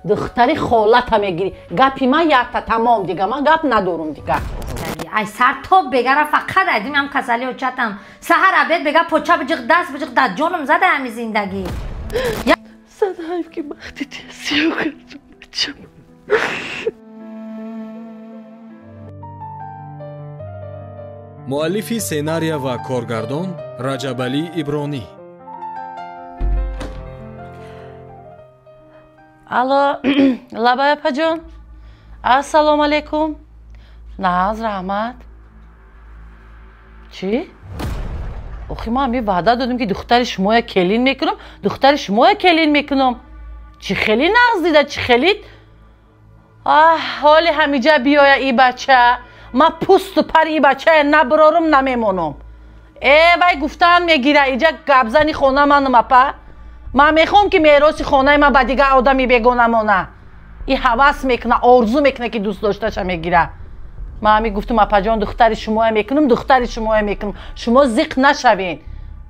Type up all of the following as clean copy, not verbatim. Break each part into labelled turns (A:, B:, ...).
A: Духтари холата мегирӣ. Гапи ман якта тамом дига, ман гап надорум дига.
B: Ай сар то бегара фақат айдим ҳам касали очатам. Саҳар абед бега поча биҷиқ, даст биҷиқ, дар ҷоном зада ҳами зиндагӣ.
A: Сад ҳайф ки бахти тия сиёҳ кардум бачам.
C: Муаллифи сценария ва коргардон Раҷабалӣ Ибронӣ.
A: Алло, Лабай апаҷон. Ассалому алайкум. Наз, раҳмат. Чӣ? Охи ман ҳами ваъда додем ки духтари шумоя келин мекунам, духтари шумоя келин мекунам. Чӣ хеле нағз дида, чӣ хеле. Аҳ, ҳоли ҳамиҷа биёя и бача. Ман пусту пари и бачая набарорум, намемонам. Э, вай гуфтан мегира, иҷа гапзани хона манам апа. Ман мехоҳам ки мероси хонаи ман ба дигар одами бегона мона. И ҳавас мекуна, орзу мекуна ки дӯст дошташа мегира. Ман ҳами гуфтум апаҷон, духтари шумоя мекунам, духтари шумоя мекунам. Шумо зиқ нашавен.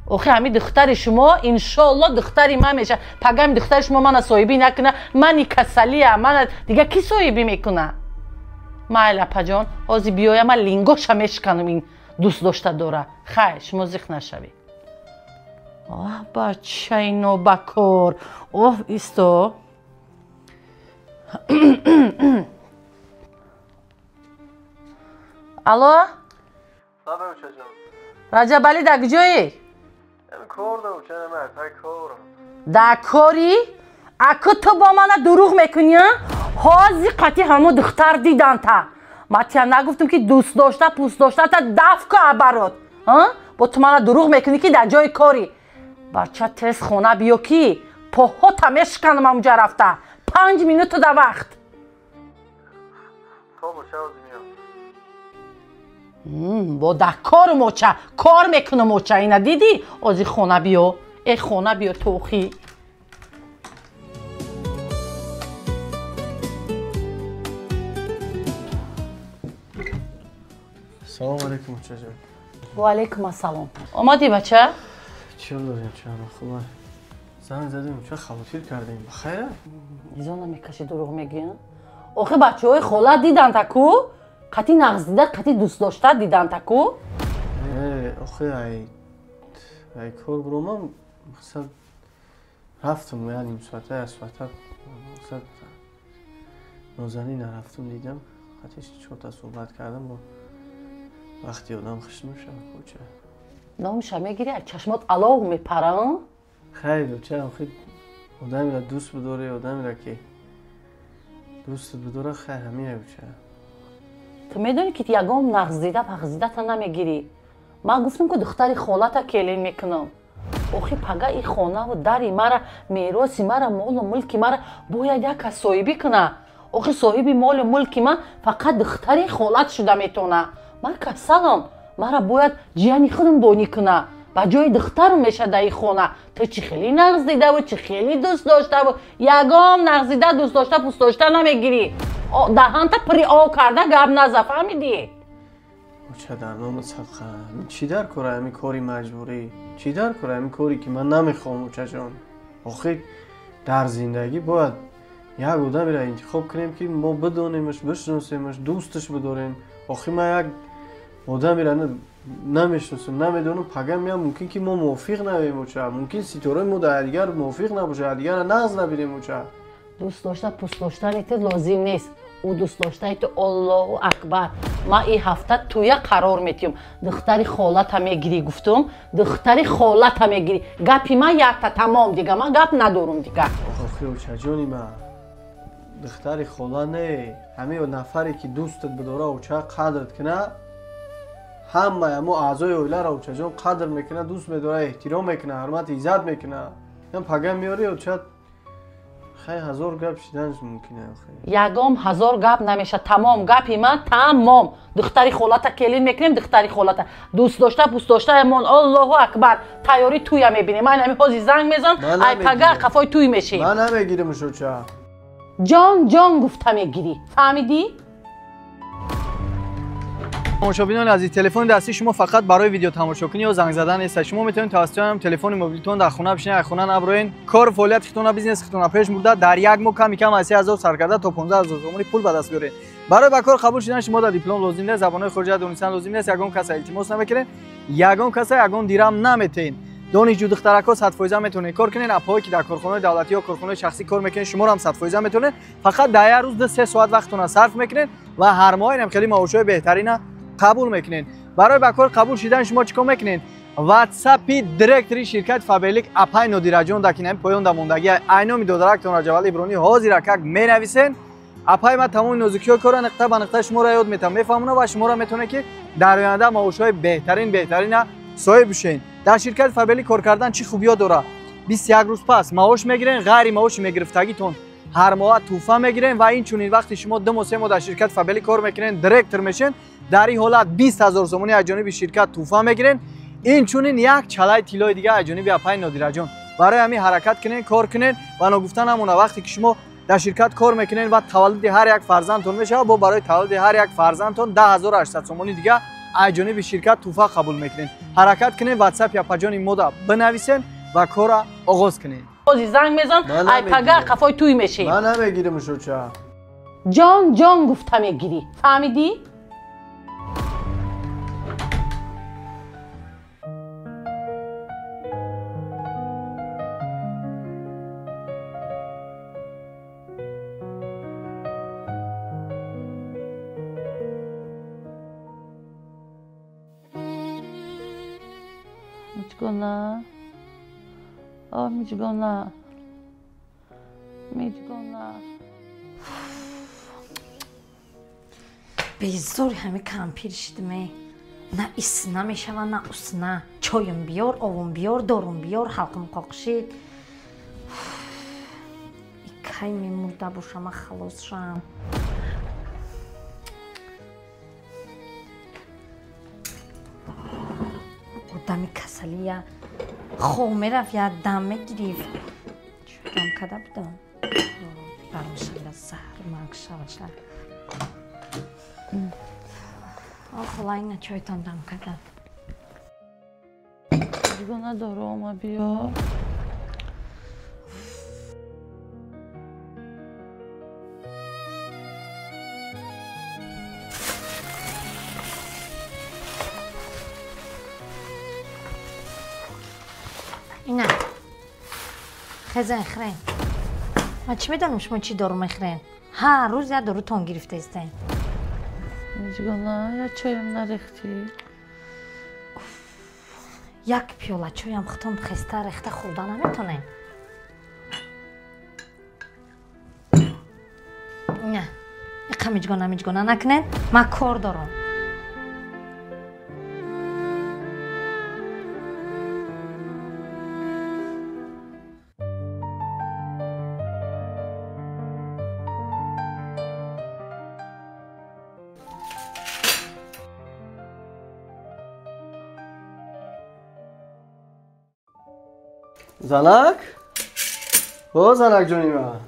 A: Охи ҳами духтари шумо иншоалло духтари ман меша. Пагами духтари шумо мана соҳибӣ накуна, мани касалия, мана дига ки соҳибӣ мекуна? Майли апаҷон, ҳозир биёя ман лингоша мешиканам, ин дӯст дошта дора. Хайр, шумо зиқ нашавед. Оҳ, бачаи нобакор. Оҳ, исто. Алло? Раҷабалӣ дар куҷоӣ? Дар корӣ? Аку ту бо мана дурӯғ мекунӣ? Ҳозир қатъи ҳамо духтар диданта. Ман тия нагуфтам ки дӯст дошта, пӯст доштата даф ку абарот. Бо ту мана дурӯғ мекунӣ ки дар ҷои корӣ. Бача тез хона биё ки поҳота мешиканам ҳамуҷа рафта. 5 минуту да вақт. Бо дар корум оча, кор мекунам оча, ина дидӣ? Ҳозир хона биё. Э, хона биё тохӣ.
D: Салом алейкум, очаҷон.
A: Ва алейкум ассалом. Омадӣ бача?
D: Чӣ дорем, чаро хуб? Занг задем, ча хавотир кардем. Бахайра?
A: Изо намекаши дурӯғ мегӯӣ? Охи бачаҳои хола диданта ку? Қатъи нағз дида, қатъи дӯст дошта диданта ку?
D: Охи ай кор буромам, мақсад рафтам, я ним соата, як соата, мақсад Нозанина рафтам дидам, қатъи чорта суҳбат кардам бо вақти одам хуш мешавад кӯча.
A: Номша мегирӣ, чашмот алов мепарам?
D: Хайр, оча, охи одамеро дӯст бидорӣ, одамеро ки дӯстат бидора, хайр ҳамин оча.
A: Ту медонӣ ки ягон нағздида пағздидата намегирӣ. Ман гуфтам ки духтари холата келин мекунам. Охи пага и хонаву дари мара, мероси мара, молу мулки мара бояд як кас соҳибӣ куна. Охи соҳиби молу мулки ман фақат духтари холат шуда метавона. Ман касалам, мара бояд ҷияни худам бонӣ куна. Ба ҷои духтарам меша дар ин хона. Ту чӣ хеле нағз дидаву чӣ хеле дӯст доштаву ягон нағздида дӯст дошта пӯст дошта намегирӣ. Даҳанта пури ов карда гап наза, фаҳмидӣ?
D: Оча, дар номи садқа, чӣ дар кора ҳами кори маҷбурӣ? Чӣ дар кора ҳами коре ки ман намехоҳам, очаҷон? Охи дар зиндагӣ бояд як одамеро интихоб кунем ки мо бидонемаш, бишносемаш, дӯсташ бидорем. Охи ман як одамеро намешиносам, намедонам, пага меям мумкин ки мо мувофиқ навем, оча. Мумкин ситораи мо дар якдигар мувофиқ набошад, якдигарро нағз набинем, оча.
A: Дӯст дошта, пӯст доштани ту лозим нест. Ӯ дӯст доштаи ту Аллоҳу акбар. Ман ин ҳафта туя қарор метиҳам. Духтари холата мегирӣ, гуфтум, духтари холата мегирӣ. Гапи ман якта тамом дига, ман гап надорум дига.
D: Охи очаҷони ман, духтари хола не, ҳамин нафаре ки дӯстат бидора, оча, қадрат куна, ҳамаи ҳамо аъзои оиларо очаҷон қадр мекуна, дӯст медора, эҳтиром мекуна, ҳурмат иззат мекуна. Пага меёри оча, хай ҳазор гап шиданаш мумкин охи.
A: Ягом ҳазор гап намеша, тамом гапи ман тамом. Духтари холата келин мекунем, духтари холата дӯст дошта, пӯст дошта мон. Аллоҳу акбар. Тайёрӣ туя мебинем. Ман ҳамин ҳозир занг мезанам, ай пага қафои туй мешӣ.
D: Ман намегиримш оча.
A: Ҷон ҷон гуфта мегирӣ, фаҳмидӣ?
E: Тамошобинони азиз, телефони дастии шумо фақат барои видеотамошокунӣ ё занг задан нест. Шумо метавонед тавассути ҳам телефони мобилитон дар хона бишинед, аз хона наброен, кор фаъолияти худтона, бизнеси худтона пеш бурда, дар як моҳ ками кам аз 3000 сар карда то 15000 сомонӣ пул ба даст биёред. Барои ба кор қабул шудан шумо дар диплом лозим нест, забонҳои хориҷа донистан лозим нест, ягон каса илтимос намекунед, ягон каса ягон дирам наметеҳед. Донишҷӯ духтаракҳо 100% метавонед кор кунед, апҳое ки дар корхонаҳои давлатӣ ё корхонаҳои шахсӣ кор мекунед, шуморо ҳам 100% метавонед. Фақат дар як рӯз 2-3 соат вақтона сарф мекунед ва ҳар моҳ инам хеле маошҳои беҳтарина қабул мекунед. Барои ба кор қабул шудан шумо чӣ кор мекунед? WhatsApp-и директори ширкати Фаберлик апай Нодираҷон дар кинами поён дар мондагӣ айноми додарактон Раҷабалӣ Иброҳимӣ ҳозир акак менависен. Апай ма тамоми нозукиҳои корро нуқта ба нуқта шуморо ёд метавам, мефаҳмонам ва шуморо метавонед ки дар оянда маошҳои беҳтарин беҳтарина соҳиб бишед. Дар ширкати Фаберлик кор кардан чӣ хубиё дорад? 21 рӯз пас маош мегирен, ғайри маоши мегирифтагитон ҳар моҳ тӯҳфа мегирен ва инчунин вақте шумо 2 моҳ 3 моҳ дар ширкати Фаберлик кор мекунед, директор мешен, дар ин ҳолат 20000 сомонӣ аз ҷониби ширкат тӯҳфа мегирен. Инчунин як чалаи тиллои дига аз ҷониби апай Нодираҷон. Барои ҳамин ҳаракат кунед, кор кунед ва ногуфта намонад, вақте ки шумо дар ширкат кор мекунед ва таваллуди ҳар як фарзандтон мешавад, бо барои таваллуди ҳар як фарзандтон 10800 сомонӣ дига аз ҷониби ширкат тӯҳфа қабул мекунед. Ҳаракат кунед, WhatsApp апаҷони мода бинависен ва корро оғоз кунед.
A: Ози занг мезан, ай пага қафои туй мешӣ.
D: Ман намегирам шуча.
A: Ҷон ҷон гуфта мегирӣ. Фаҳмидӣ? Мичгона. О, Мичгона. Мичгона.
B: Безор ҳами кампир шидме. На исна мешава, на усна. Чоюм биёр, овум биёр, дорум биёр, ҳалқим қоқшид. Икай мемурда бошама халос шам. Одами касалия хов мерафт, я дам мегирифт. Дам када будам. Бармешава заҳр марг шаваша. Охолай на чойтон дам када.
A: Мичгона дорома биё.
B: Ина. Хезен хрен. Ман чӣ медонам шумо чӣ дору мехӯрен? Ҳар рӯз як дорутон гирифта истен.
A: Мичгона, я чоям нарехтӣ.
B: Як пиёла чоям худтон хеста рехта хӯрда наметонем. Ина, иқа миҷгона миҷгона накунед, ман кор дорам.
D: Занак? О, занак ҷони ман.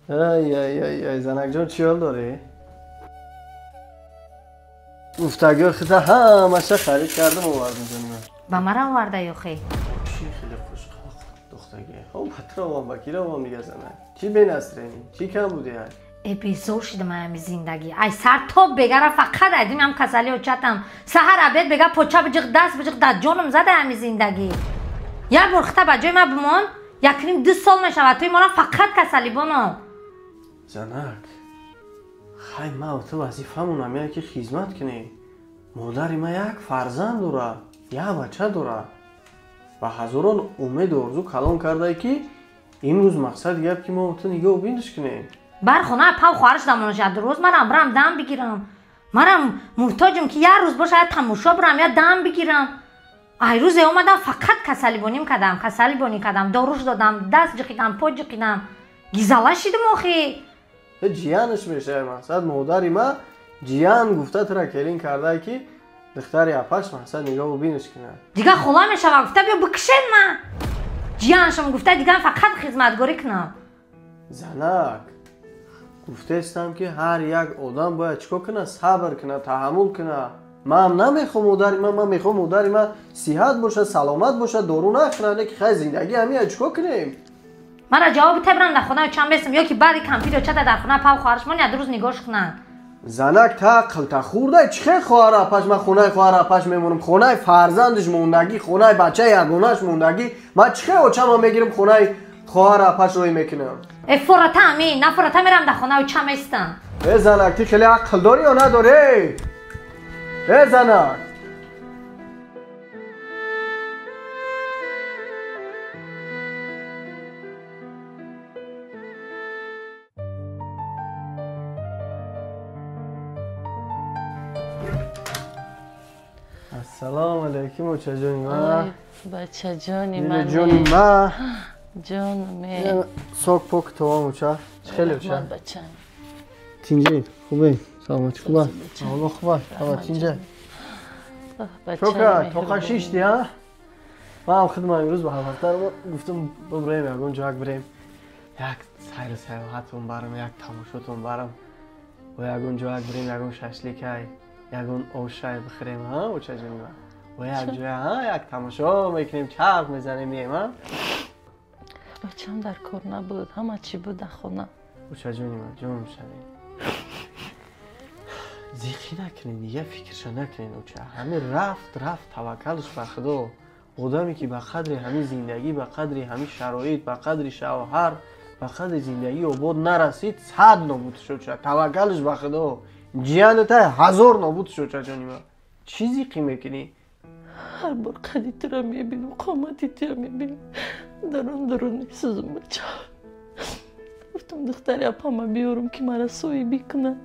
D: Ай, ай, ай, ай, занак ҷон чӣ ҳол дорӣ? Гуфтагиҳои худа ҳамаша харид кардам овардам ҷони ман.
B: Ба мара оварда ё хе?
D: Чӣ хеле хушхалқ духтагӣ. Хоб батра ба кира овам дига занак. Чӣ бенасрени? Чӣ кам буди ай?
B: Безор шидам ами зиндагӣ. Ай сар то бегара фақат айдим ам касали очатам. Саҳар обед бега поча биҷиқ, даст биҷиқ, дар ҷонам зада ами зиндагӣ. Як бор хита ба ҷои ма бимон, якним 2 сол мешавад. Туи мора фақат касали боно.
D: Занак, хай ма ту вазифамонам яке хизмат кунӣ. Модари ма як фарзанд дора, як бача дора. Ва ҳазорон умеду орзу калон кардае ки имрӯз мақсади гап ки мо ту нигоҳ биниш кунем.
B: Бар хона пав хоҳарш дамонашад. Рӯз манам бирам дам бигирам. Манам муҳтоҷам ки як рӯз боша я тамошо бирам, я дам бигирам. Ай рӯзе омадам фақат касалибоним кардам, касалибонӣ кардам, доруш додам, даст ҷиқидам, по ҷиқидам. Гизала шидам охи.
D: Ҷиянаш мешавад мақсад модари ма ҷиян гуфта тура келин кардае ки духтари апаш мақсад нигоҳу биниш кунад.
B: Дигар хола мешавад гуфта биё бикшен ма. Ҷияншам гуфта дигар фақат хизматгорӣ кунам.
D: Занак, Гуфтаистам ки ҳар як одам бояд чикор кунад? Сабр кунад, таҳаммул кунад. Ман намехоҳам модари ман, ман мехоҳам модари ман сиҳат бошад, саломат бошад, дору нахӯрад, ки хай зиндагӣ ҳамин чикор кунем?
B: Мара ҷавоби та бирам дар хона чанд бесам ё ки баъди компютер чата дар хона пав хоҳарш мон як рӯз нигоҳш кунанд.
D: Занак та ақл та хурда чӣ хел хоҳар апаш, ман хонаи хоҳар апаш мемонам, хонаи фарзандаш мондагӣ, хонаи бачаи ягонаш мондагӣ, ман чӣ хел очама мегирам хонаи хоҳар апаш рӯй мекунам?
B: Э фората ами, на фората мерам дар хона чам местам.
D: Э занак, ти хеле ақл дорӣ ё надорӣ? Э занак! Ассалому алайкум, очаҷони ман.
A: Бачаҷони ман.
D: Ҷони ман.
A: Ҷонаме.
D: Сок пок товам оча. Чӣ хеле оча?
A: Бачам.
D: Тинҷи, хубе? Саломатӣ хуба? Алло хуба? Ҳама тинҷа? Тока, тоқа шишти, а? Ман худман имрӯз ба ҳамвақтар гуфтам бибурем ягон ҷояк бирем. Як сайру сайёҳатон барам, як тамошотон барам. Бо ягон ҷояк бирем, ягон шашликай, ягон ошай бихӯрем, ҳа, очаҷони ман? Бо як ҷоя, ҳа, як тамошо мекунем, чарх мезанем, меем, ҳа?
A: Бачам дар кор набуд, ҳама чӣ буд дар хона.
D: Очаҷони ман, ҷонам шавед. Зиқӣ накунед, дигар фикрша накунед, оча. Ҳамин рафт, рафт, таваккалш ба Худо. Одаме ки ба қадри ҳамин зиндагӣ, ба қадри ҳамин шароит, ба қадри шавҳар, ба қадри зиндагӣ обод нарасид, 100 нобуд шуд, оча. Таваккалш ба Худо. Ҷияната 1000 нобуд шуд, очаҷони ман. Чӣ зиқӣ мекунӣ?
A: Ҳар бор қади туро мебинам, қомати туро мебинам, дарун дарун месӯзам, бача. Гуфтам духтари апама биёрам ки мара соҳибӣ кунад,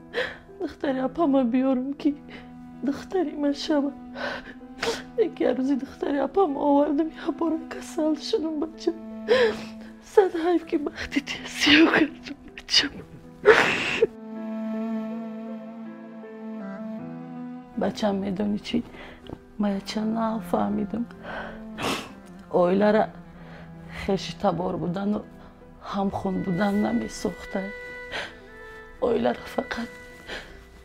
A: духтари апама биёрам ки духтари ман шавад. Яке як рӯзи духтари апама овардам, як бора касал шудам, бача. Сад ҳайф ки бахти туя сиёҳ кардам, бачам. Бачам, медонӣ чӣ? Ман яча нафаҳмидам. Оилара хеши табор будану ҳамхун будан намесохта. Оилара фақат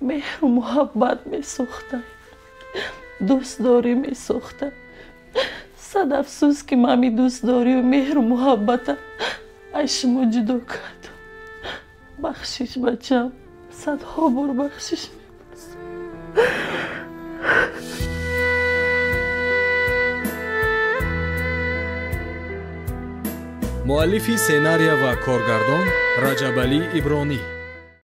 A: меҳру муҳаббат месохта, дӯстдорӣ месохта. Сад афсӯс ки ман ҳамин дӯстдорию меҳру муҳаббата аз шумо ҷудо кардам. Бахшиш, бачам, садҳо бор бахшиш мепурсам.
C: Муаллифи сценария ва коргардон Раҷабалӣ Ибронӣ.